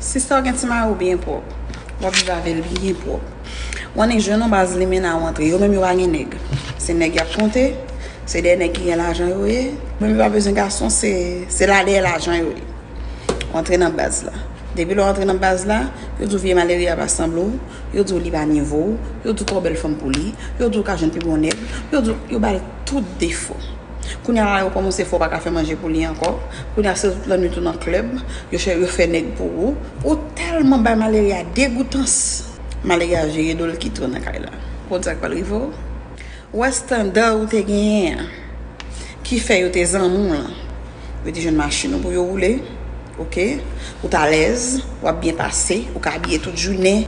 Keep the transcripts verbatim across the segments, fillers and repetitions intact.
Sista, w gen ti mari w byen pwòp. W ap viv avè l byen pwòp. W annik jwenn yon baz limena w antre. Yo menm yo pa gen nèg. Se nèg y ap konte. Se de nèg ki gen lajan yo ye. Menm yo pa bezwen gason, se, se la dèyè lajan yo ye. W antre nan baz la. Depi lè w antre nan baz la, yo di w vye malere a pa sanble w. Yo di w li pa nivo w. Yo di w twò bèl fanm pou li. Yo di w ka jwenn pi bon nèg. Yo di w, yo ba l tout defo. Kounye a la, yo kòmanse fè w pa ka fè manje pou li ankò. Kounye a, se tout lannwit ou nan klèb. Yo chè, yo fè nèg pou ou. Ou tèlman bay malere a degoutans. Malere a vire do l kite w nan kay la. Ou konn sa k pral rive w? Ou wè estanda ou te genyen an, ki fè yo te zanmi w lan. Yo te jwenn machin ou pou yo woule. Oke? Ou t alèz, w ap byen pase, ou ka abiye tout jounen.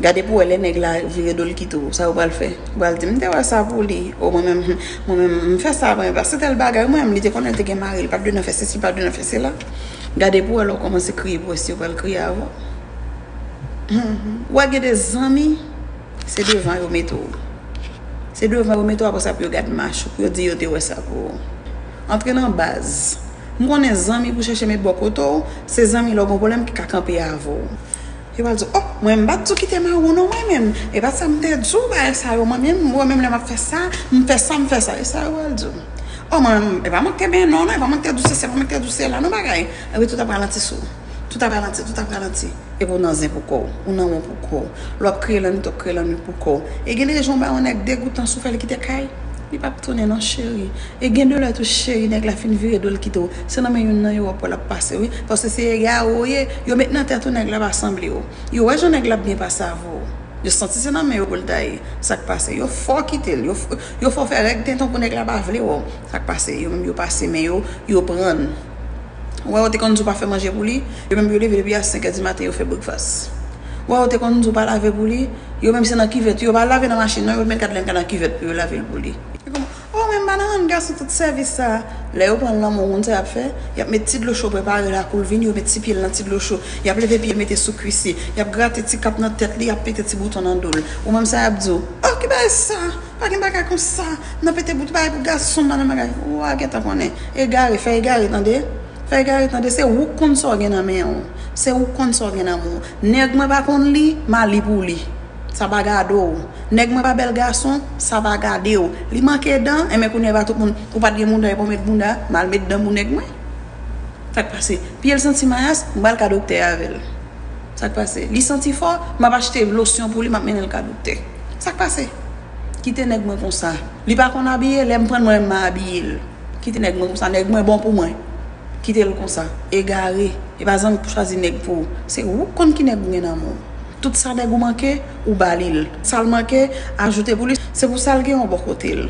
Gade pou wè lè nèg la vire do l kite w, sa ou pral fè? Ou pral di, "M te wè sa pou li." O mwen menm, mwen menm, m fè sa mwen, paske tèl bagay, mwen menm, li te konnen l te gen mari, li pa t dwe nan fè sesi, li pa t dwe nan fè sela. Gade pou wè lè w kòmanse kriye pou wè si yo pral kriye avè w. Ou wè gen de zanmi, se devan yo mete w. Se devan yo mete w, apre sa pou yo gad mach ou, pou yo di yo te wè sa pou ou. Antre nan baz. M konnen zanmi pou chèche met bò kote w, se zanmi lè w gen pwoblèm ki ka kanpe avè w. Yo pral di w, "Oh, mwen m pa t di w kite mari w non mwen menm. E pa sa m te di w, bagay sa yo mwen menm, mwen menm lè m ap fè sa, m fè sa, m fè sa." E sa yo pral di w. "Oh, mwen, e pa mwen k te benyen non, non, e pa mwen k te di w se sa, e pa mwen k te di w se la, non bagay." Epi tout ap ralanti sou ou. Tout ap ralanti, tout ap ralanti. Epi w nan zen pou kò w, ou nan won pou kò w. Lè w ap kriye lannwit, w ap kriye lannwit pou kò w. E gen de jou w bay yon nèg degoutans, ou fè l kite kay, li p ap tounen non, cheri. E gen de lè tou, cheri, nèg la fin vire do l kite w. Se nan men youn nan yo w ap wè l ap pase, wi. Paske se egare w ye, yo met nan tèt ou nèg la pa sanble w. Yo wè jan nèg la ap byen pase avè w. Yo santi se nan men yo pou l ta ye. Sa k pase? Yo fè w kite l. Yo f-, yo fè w fè règ tenten pou nèg la pa vle wè w. Sa k pase? Yo menm yo pase men yo, yo pran l. Ou wè, yo te konn di w pa fè manje pou li, yo menm yo leve depi a senk è di maten, yo fè brekfas. Ou wè, yo te konn di w pa lave pou li, yo menm se nan kivèt, yo pa lave nan machin non, yo met gad lè nan kivèt pou yo lave l pou li. Yo kòman, "Oh, men m pa nan rann gason tout sèvis sa." Lè yo pran l nan men w, ou konn sa y ap fè? Y ap met ti dlo cho prepare la kou l vini, yo met ti pye l nan ti dlo cho, y ap leve pye l mete sou kwis li, y ap grate ti kap nan tèt li, y ap pete ti bouton nan do l. Ou menm sa y ap di w, "Oh, ki bagay sa? Pa gen bagay konsa. Nan pete bout bagay pou gason, madan bagay." Ou a gentan konnen. Egare, fè egare, tande. Fè egare, tande. Se ou k konn sa w gen nan men w. Se ou k konn sa w gen nan men w. Nèg mwen pa konn li, m a li pou li. Sa pa gade w. Nèg mwen pa bèl gason, sa pa gade w. Li manke dan, enben kounye a pa tout moun. Ou pa t gen mouda, epi w met mouda, m al met dan pou nèg mwen. Sa k pase? Pye l santi mayas, m pral ka doktè avè l. Sa k pase? Li santi fò, m ap achte losyon pou li, m ap mennen l ka doktè. Sa k pase? Kite nèg mwen konsa. Li pa konn abiye, lè m pran l mwen menm m a abiye l. Kite nèg mwen konsa, nèg mwen bon pou mwen. Kite l konsa. Egare. E pa zanmi pou chwazi nèg pou ou. Se ou k konn ki nèg ou gen nan men w. Tout sa nèg ou manke, ou ba li l. Sa l manke, ajoute pou li. Se pou sa l gen yon bò kote l.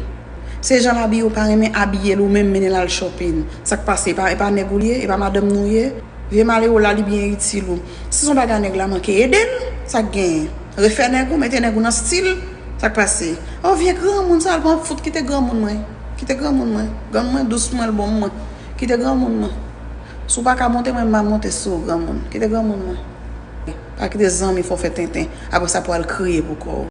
Se jan l abiye, ou pa renmen abiye l, ou menm mennen l al shopping. Sa k pase? E pa, e pa nèg ou l ye? E pa madanm nou ye? Vye malere w la, li byen itil ou. Si se yon bagay nèg la manke, ede l. Sa k genyen? Refè nèg ou, mete nèg ou nan stil. Sa k pase? O, vye granmoun sa, l pran fout, kite granmoun mwen. Kite granmoun mwen. Granmoun mwen dous pou mwen, l bon pou mwen. Kite granmoun mwen. Si w pa ka monte, mwen m a monte sou ou, granmoun. Kite granmoun mwen. Pa kite zanmi fè w fè tenten. Apre sa, pou al kriye pou kò w.